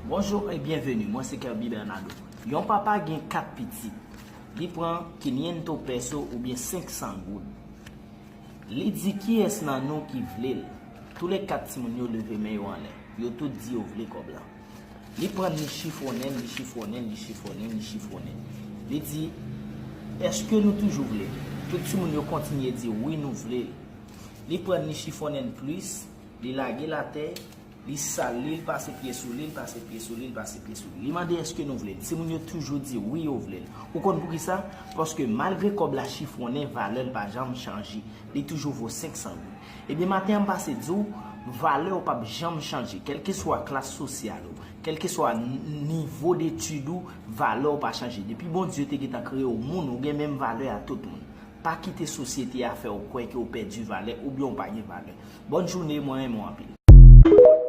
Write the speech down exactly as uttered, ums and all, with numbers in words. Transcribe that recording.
Bonjou e byenveni, mwen se Kerby Bernardo. Yon papa gen kat pitit. Li pran quinientos pesos oubyen senk san goud. Li di, kiyès nan nou ki vle l? Tou le kat timoun yo leve men yo anlè. Yo tout di yo vle kòb la. Li pran l, li chifonnen l, li chifonnen l, li chifonnen l, li chifonnen l. Li di, èske nou toujou vle l? Tout timoun yo kontinye di, wi, nou vle l. Li pran l, li chifonnen l plis, li lage l atè, li sal li, li pase pye sou li, li pase pye sou li, li pase pye sou li. Li mande, èske nou vle l? Timoun yo toujou di, wi, yo vle l. Ou konn poukisa? Paske malgre kòb la chifonnen, valè l pa janm chanje. Li toujou vo senk san goud. Ebyen, maten an, m pase di w, valè w p ap janm chanje. Kèlkeswa klas sosyal ou, kèlkeswa n-, nivo detid ou, valè w pa chanje. Depi Bondye te gentan kreye w moun, ou gen menm valè a tout moun. Pa kite sosyete a fè w kwè ke w pèdi valè oubyen w pa gen valè. Bòn jounen, mwen renmen w anpil.